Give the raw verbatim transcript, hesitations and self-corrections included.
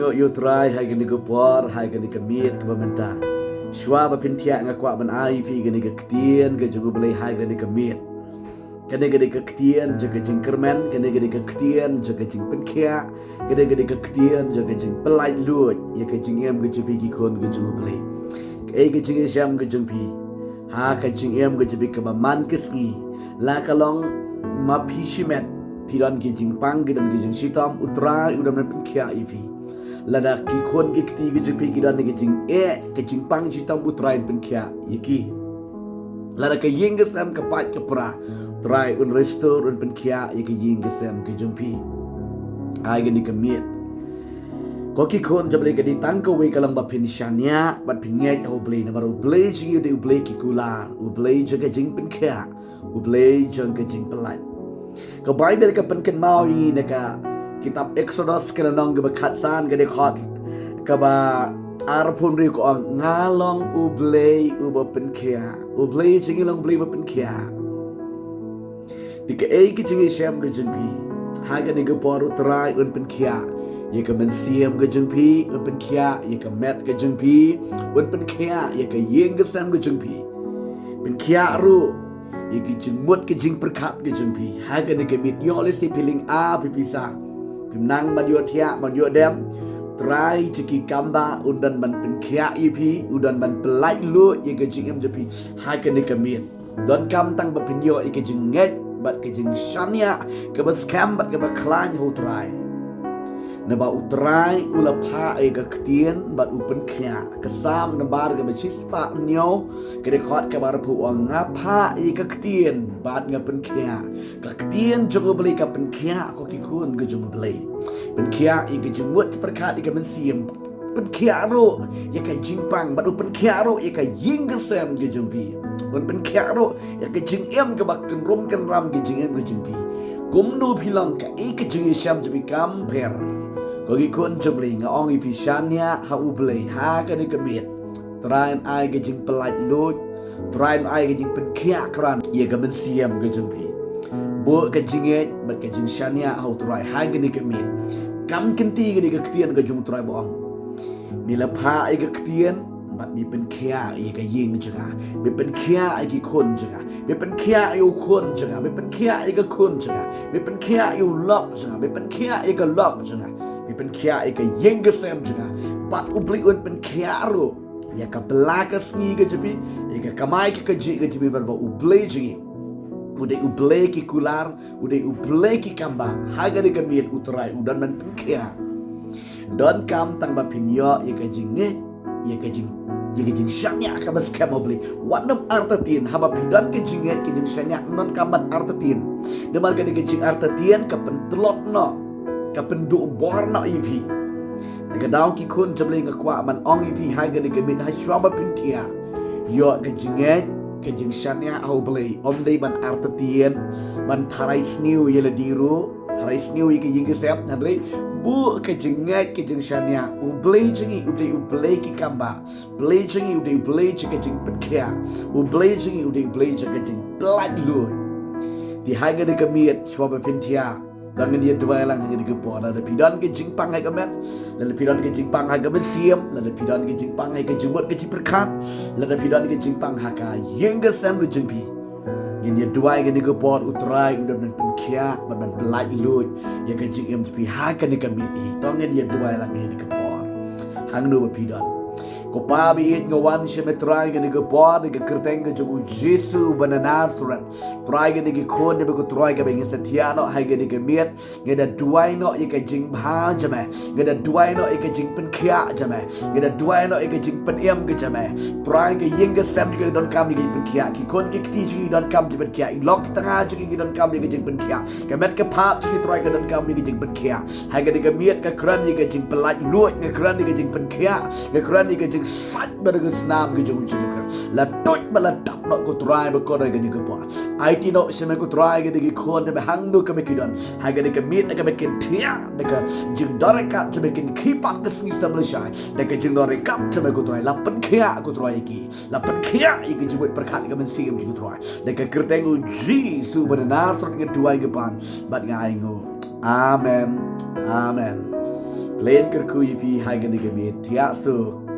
Ïoh ïa u Trai ha kane ka por, ha kane ka miet kaba mynta. Shuwa ba phin thiah nga kwah ban ai ïa phi kane ka ktien ka jong u Blei ha kane ka miet. Kane ka dei ka ktien jong ka jingkyrmen, kane ka dei ka ktien jong ka jingpynkhiah, kane ka dei ka ktien jong ka jingpyllait luid ïa ka jingim ka jong phi ki khun ka jong u Blei. Kaei ka jingïashem ka jong phi ha ka jingim ka jong phi kaba man ka sngi, la ka long ma phi shimet, phi don ki jingpang, ki don ki jingshitom, u Trai u don ban pynkhiah ïa phi. Lada ki khun ki kti ki jong phi ki don ki jingeh, ki jingpang shitom, u Trai un pynkhiah ïa ki. Lada ka ïing ka sem ka pait ka pra, u Trai un restore, un pynkhiah ïa ka ïing ka sem ka jong phi. Ai kane ka miet, ko ki khun jong u Blei, ka dei tang kawei ka long ba phin shaniah bad phin ngeit ha u Blei, namar u Blei jong ngi u dei u Blei ki kular, u Blei jong ka jingpynkhiah, u Blei jong ka jingpyllait. Ka Baibl ka pynkynmaw ïa ngi na ka kitab Exodus, ka lynnong kaba khatsan, ka dkhot kaba arphew hynriew, ka ong, nga long u Blei uba pynkhiah. U Blei jong ngi long u Blei uba pynkhiah. Te kaei ka jingïashem ka jong phi? Ha kane ka por u Trai un pynkhiah ïa ka mynsiem ka jong phi, un pynkhiah ïa ka met ka jong phi, un pynkhiah ïa ka ïing ka sem ka jong phi. Pynkhiah ruh ïa ki jingmut ki jingpyrkhat ki jong phi. Ha kane ka miet, ïoh lehse phi lyngba phi pisa, phim nang ban ïoh thiah ban ïoh dem. Trai jong ki kamba u don ban pynkhiah ïa phi, u don ban pyllait luid ïa ka jingim jong phi. Ha kane ka miet, donkam tang ba phin ïoh ïa ka jingngeit bad ka jingshaniah kaba skhem bad kaba khlaiñ ha u Trai. Naba u Trai u la phah ïa ka ktien bad u pynkhiah. Ka Salm nambar kaba shispah hynñiew, ka dkhot kaba arphew, ong, nga phah ïa ka ktien bad nga pynkhiah. Ka ktien jong u Blei ka pynkhiah, ko ki khun ka jong u Blei. Pynkhiah ïa ka jingmut jingpyrkhat, ïa ka mynsiem. Pynkhiah ruh ïa ka jingpang, bad u pynkhiah ruh ïa ka ïing ka sem ka jong phi. Un pynkhiah ruh ïa ka jingim kaba kynrum kynram, ka jingim ka jong phi. Kumno phi long, kaei ka jingïashem jong phi, kam pher. Ko ki khun jong u Blei, nga ong ïa phi, shaniah ha u Blei ha kane ka miet. Trai un ai ka jingpyllait luid, Trai un ai ka jingpynkhiah kyrpang ïa ka mynsiem ka jong phi. Buh ka jingngeit bad ka jingshaniah ha u Trai ha kane ka miet. Kam kynti kane ka ktien ka jong u Trai ba ong, me la phah ïa ka ktien bad me pynkhiah ïa ka ïing jong nga, me pynkhiah ïa ki khun jong nga, me pynkhiah ïa u khun jong nga, me pynkhiah ïa ka khun jong nga, me pynkhiah ïa u lok jong nga, me pynkhiah ïa ka lok jong nga, me pynkhiah ïa ka ïing ka sem jong nga. Bad u Blei un pynkhiah ruh ïa ka pla ka sngi ka jong phi, ïa ka kamai ka kajih ka jong phi, namar ba u Blei jong ngi u dei u Blei ki kular, u dei u Blei ki kamba. Ha kane ka miet u Trai u don ban pynkhiah. Donkam tang ba phin ïoh ïa ka jingngeit, ïa ka jing, ïa ka jingshaniah kaba skhem ha u Blei. Wat nym artatien, haba phi don ka jingngeit, ka jingshaniah, ym donkam ban artatien. Namar kane ka jingartatien ka pyntlot noh, ka pynduh bor noh ïa phi. Te ka daw ki khun jong u Blei, nga kwah ban ong ïa phi ha kane ka miet, ha shuwa ba phin thiah, ïoh ka jingngeit, ka jingshaniah ha u Blei. Ym dei ban artatien, ban tharai sniew ïa lade ruh, tharai sniew ïa ka ïing ka sem, hynrei buh ka jingngeit, ka jingshaniah. U Blei jong ngi u dei u Blei ki kamba. Blei jong ngi u dei u Blei jong ka jingpynkhiah. U Blei jong ngi u dei u Blei jong ka jingpyllait luid. Te ha kane ka miet, shuwa ba phin thiah, to ngin ïa duwai lang ha kane ka por. Lada phi don ka jingpang ha ka met, lada phi don ka jingpang ha ka mynsiem, lada phi don ka jingpang ha ka jingmut ka jingpyrkhat, lada phi don ka jingpang ha ka ïing ka sem ka jong phi, ngin ïa duwai ha kane ka por. U Trai u don ban pynkhiah bad ban pyllait luid ïa ka jingim jong phi ha kane ka miet hi. To ngin ïa duwai lang ha kane ka por, hangno ba phi don. Ko Pa ba ïeit, nga wan sha me Trai ha kane ka por, ha ka kyrteng ka jong u Jisu uba na Nasareth. Trai, kine ki khun jong me ko Trai, kiba ngi sa thiah noh ha kane ka miet, ngi da duwai noh ïa ka jingbha jong me, ngi da duwai noh ïa ka jingpynkhiah jong me, ngi da duwai noh ïa ka jingpynim ka jong me. Trai, ka ïing ka sem jong ngi ki donkam ïa ka jingpynkhiah, ki khun ki kti jong ngi ki donkam jingpynkhiah, i lok i tnga jong ngi ki donkam ïa ka jingpynkhiah, ka met ka phad jong ngi Trai ka donkam ïa ka jingpynkhiah. Ha kane ka miet nga kren ïa ka jingpyllait luid, nga kren ïa ka jingpynkhiah, nga kren ïa ka jingsait bad ka snam ka jong u Jisu Khrist. La tuid bad la dap noh ko Trai bakordor ha kane ka por. Aiti noh sha me ko Trai kine ki khun jong me hangno kaba ki don ha kane ka miet, ha kaba kin thiah da ka jingdon ryngkat jong me, kin khie pat ka sngi stem lashai da ka jingdon ryngkat jong me ko Trai. La pynkhiah ko Trai ïa ki, la pynkhiah ïa ka jingmut pyrkhat ka mynsiem jong ki Trai. Da ka kyrteng u Jisu ba na Nasareth nga duwai nga pan bad nga ainguh. Amen. Amen. Leit kyrkhu ïa phi ha kane ka miet, thiah suk.